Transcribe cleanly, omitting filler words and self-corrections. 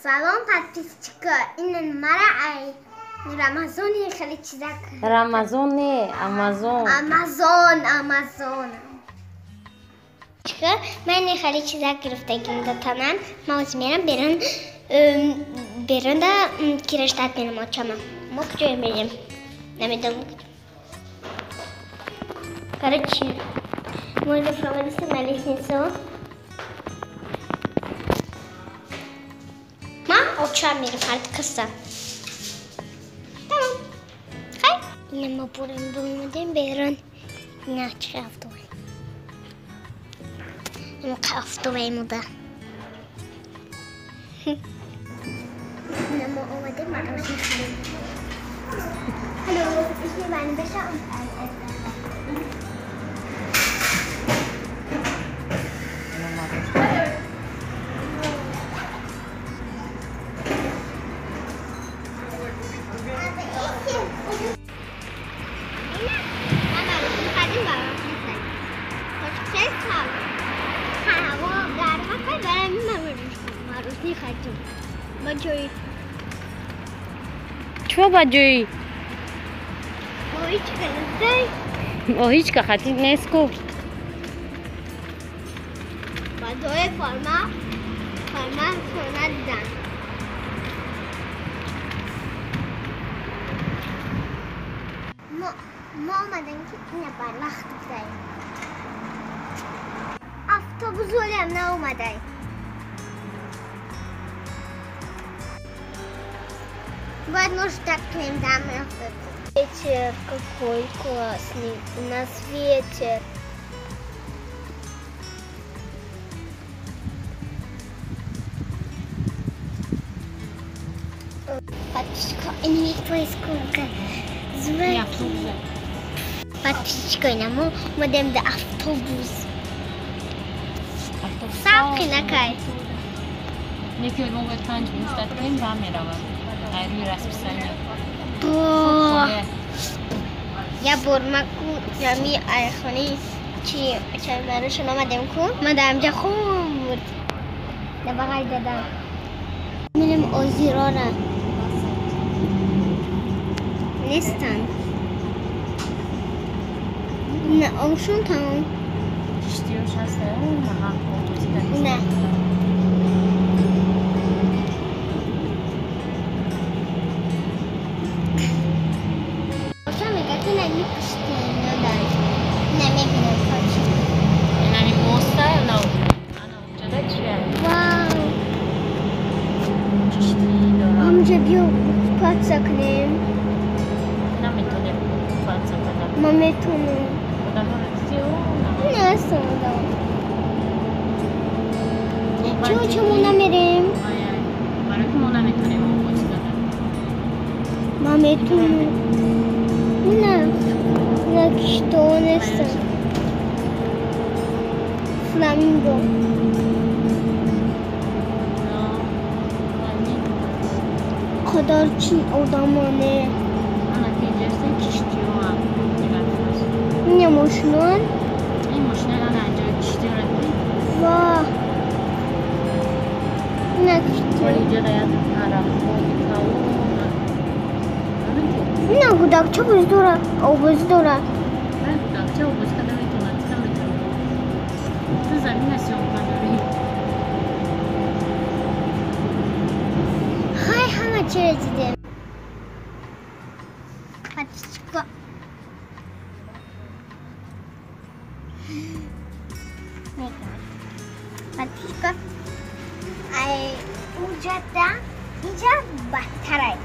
Салом, подписчика. Ин мара ай Рамазони хеле чизак. Рамазон не, Амазон. Амазон, Амазон. Чика, ман хеле чизак гирифтагим датанам. Ма оз мерам берун, берун да кираштат мерам очама. Мо куҷо мерем? Намедонам. Короче, мы проводимся на лестницу. Ма очам мерем ҳар каса. Тамом. Хай. Ина мо бурем бурмадем берун. Ина чӣ автобус. Ина автобус муда. Ина мо омадем мороженое харидем. Hallo, ich nehme einen Becher und ein Essen. Чё ба ҷои? Оҳичка хати нест ку. Ба ҷои форма форма хона дидан. Мо омадем ки ина барвақт гузарем. Автобус ҳолиам наомадай. Бояд мо ждать кунем дам автобус. Ветер какой классный. У нас ветер. Подписчика, сколько звуки. Подписчика, мо модем до автобус. Сабқи накай. Неки мо бояд 5 минут ждать кунем ва меравам. Ай рӯи расписание. Я бор ма ку ҷамъи айхонаи чи чаймарушон омадем ку ма дар амҷа хурд дар бағал дадам мерем озирора нестанд на обшон тамом киштиёш ҳаста не. Амҷа биё купаться кунем. Наметонем купаться кардан. Ма метонам. Одаморо дидӣ? Не ҳастам одам. Чо чо мо намерем? Барои ки мо наметонем обозӣ кардан. Ма метонам. Не, на киштиҳо нестам. Фламинго. Қадар чи одамоне. Ана ки инҷаста киштиҳоам. Не мошинон? Ин мошинон ана инҷо киштиҳоро дидӣ? Ва. На киштиҳо. Инҷо як пароход калон. На гудакча боз дора, обоз дора. На гудакча обоз карда метавонад, чӣ наметавонад? Ту замина съёмка дорӣ. Хай ҳама чиро дидем. Подписчика. Подписчика. Ай уҷада инҷа бадтарай.